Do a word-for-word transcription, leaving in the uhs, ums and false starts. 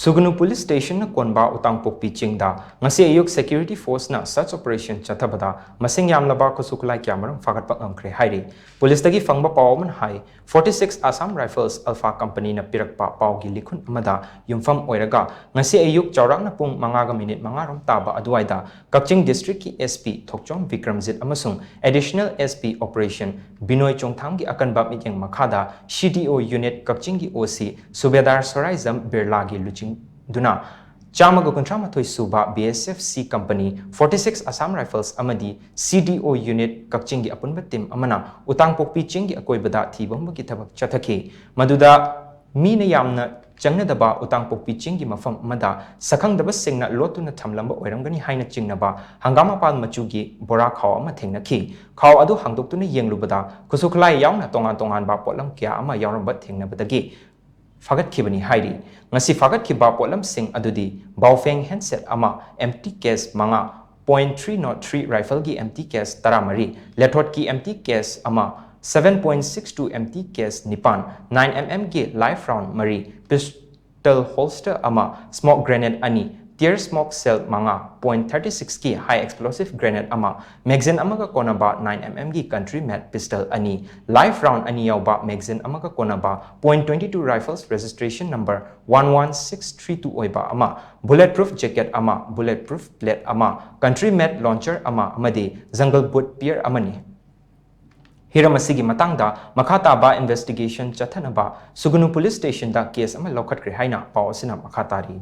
ꯁꯨꯒꯅꯨ police ꯁ꯭ꯇꯦꯁꯟꯅ ꯀꯣꯟꯕ ꯎꯇꯥꯡꯄꯣꯛꯄꯤ ꯆꯤꯡꯗ ꯉꯁꯤ ꯑꯌꯨꯛ ꯁꯦꯀ꯭ꯌꯨꯔꯤꯇꯤ ꯐꯣꯔꯁꯅ ꯁꯔꯆ ꯑꯣꯄꯔꯦꯁꯟ ꯆꯠꯊꯕꯗ ꯃꯁꯤꯡ ꯌꯥꯝꯂꯕ ꯈꯨꯠꯁꯨ ꯈꯨꯠꯂꯥꯏ ꯀꯌꯥꯃꯔꯨꯝ ꯐꯥꯒꯠꯄ ꯉꯝꯈ꯭ꯔꯦ ꯍꯥꯏꯔꯤ꯫ ꯄꯨꯂꯤꯁꯇꯒꯤ ꯐꯪꯕ ꯄꯥꯎ ꯑꯃꯅ ꯍꯥꯏ, forty six Assam Rifles Alpha Companyꯅ ꯄꯤꯔꯛꯄ ꯄꯥꯎꯒꯤ ꯂꯤꯈꯨꯟ ꯑꯃꯗ ꯌꯨꯝꯐꯝ ꯑꯣꯏꯔꯒ ꯉꯁꯤ ꯑꯌꯨꯛ ꯆꯥꯎꯔꯥꯛꯅ ꯄꯨꯡ ꯃꯉꯥꯒ ꯃꯤꯅꯤꯠ ꯃꯉꯥ ꯔꯣꯝ ꯇꯥꯕ ꯑꯗꯨꯋꯥꯏꯗ ꯀꯛꯆꯤꯡ ꯗꯤꯁꯇ꯭ꯔꯤꯛꯀꯤ SP ꯊꯣꯛꯆꯣꯝ ꯕꯤꯀ꯭ꯔꯝꯖꯤꯠ ꯑꯃꯁꯨꯡ ꯑꯦꯗꯤꯁꯅꯦꯜ SP ꯑꯣꯄꯔꯦꯁꯟ ꯕꯤꯅꯣꯏ ꯆꯣꯡꯊꯥꯝꯒꯤ ꯑꯀꯟꯕ ꯃꯤꯠꯌꯦꯡ ꯃꯈꯥꯗ CDO ꯌꯨꯅꯤꯠ ꯀꯛꯆꯤꯡꯒꯤ OC ꯁꯨꯕꯦꯗꯥꯔ ꯁꯣꯔꯥꯏꯖꯝ ꯕꯤꯔꯂꯥꯒꯤ ꯂꯨꯆꯤꯡꯗꯨꯅ ꯆꯥꯝꯃꯒ ꯀꯨꯟꯊ꯭ꯔꯥ ꯃꯥꯊꯣꯏ ꯁꯨꯕ BSF C Company, forty six Assam Rifles ꯑꯃꯗꯤ CDO ꯌꯨꯅꯤꯠ ꯀꯛꯆꯤꯡꯒꯤ ꯑꯄꯨꯟꯕ ꯇꯤꯝ ꯑꯃꯅ ꯎꯇꯥꯡꯄꯣꯛꯄꯤ ꯆꯤꯡꯒꯤ ꯑꯀꯣꯏꯕꯗ ꯊꯤꯕ ꯍꯨꯝꯕꯒꯤ ꯊꯕꯛ ꯆꯠꯊꯈꯤ꯫ ꯃꯗꯨꯗ ꯃꯤꯅ ꯌꯥꯝꯅ ꯆꯪꯅꯗꯕ ꯎꯇꯥꯡꯄꯣꯛꯄꯤ ꯆꯤꯡꯒꯤ ꯃꯐꯝ ꯑꯃꯗ ꯁꯛꯈꯪꯗꯕꯁꯤꯡꯅ ꯂꯣꯠꯇꯨꯅ ꯊꯝꯂꯝꯕ ꯑꯣꯏꯔꯝꯒꯅꯤ ꯍꯥꯏꯅ ꯆꯤꯡꯅꯕ ꯍꯪꯒꯥꯝ ꯃꯄꯥꯟ ꯃꯆꯨꯒꯤ ꯕꯣꯔꯥ ꯈꯥꯎ ꯑꯃ ꯊꯦꯡꯅꯈꯤ꯫ ꯈꯥꯎ ꯑꯗꯨ ꯍꯥꯡꯗꯣꯛꯇꯨꯅ ꯌꯦꯡꯂꯨꯕꯗ ꯈꯨꯠꯁꯨ ꯈꯨꯠꯂꯥꯏ ꯌꯥꯎꯅ ꯇꯣꯉꯥꯟ ꯇꯣꯉꯥꯟꯕ ꯄꯣꯠꯂꯝ ꯀꯌꯥ ꯑꯃ ꯌꯥꯎꯔꯝꯕ ꯊꯦꯡꯅꯕꯗꯒꯤ ꯐꯥꯒꯠꯈꯤꯕꯅꯤ ꯍꯥꯏꯔꯤ꯫ ꯉꯁꯤ ꯐꯥꯒꯠꯈꯤꯕ ꯄꯣꯠꯂꯝꯁꯤꯡ ꯑꯗꯨꯗꯤ ꯕꯥꯎꯐꯦꯡ ꯍꯦꯟꯁꯦꯠ ꯑꯃ, empty case ꯃꯉꯥ, point three not three rifleꯒꯤ empty case ꯇꯔꯥꯃꯔꯤ, ꯂꯦꯊꯣꯠꯀꯤ empty case ꯑꯃ, seven point six two empty case ꯅꯤꯄꯥꯟ, nine mmꯒꯤ live round ꯃꯔꯤ, pistol holster ꯑꯃ, smoke grenade ꯑꯅꯤ, tear smoke shell ꯃꯉꯥ, point thirty sixꯀꯤ high explosive grenade ꯑꯃ, magazine ꯑꯃꯒ ꯀꯣꯟꯅꯕ nine mmꯒꯤ country made pistol ꯑꯅꯤ, live round ꯑꯅꯤ ꯌꯥꯎꯕ magazine ꯑꯃꯒ ꯀꯣꯟꯅꯕ point twenty two rifles registration number one one six three two ꯑꯣꯏꯕ ꯑꯃ, bullet proof jacket ꯑꯃ, bullet proof plate ꯑꯃ, country made launcher ꯑꯃ ꯑꯃꯗꯤ jungle boot pair ꯑꯃꯅꯤ꯫ ꯍꯤꯔꯝ ꯑꯁꯤꯒꯤ ꯃꯇꯥꯡꯗ ꯃꯈꯥ ꯇꯥꯕ investigation ꯆꯠꯊꯅꯕ ꯁꯨꯒꯅꯨ ꯄꯨꯂꯤꯁ ꯁ꯭ꯇꯦꯁꯟꯗ case ꯑꯃ ꯂꯧꯈꯠꯈ꯭ꯔꯦ ꯍꯥꯏꯅ ꯄꯥꯎ ꯑꯁꯤꯅ ꯃꯈꯥ ꯇꯥꯔꯤ꯫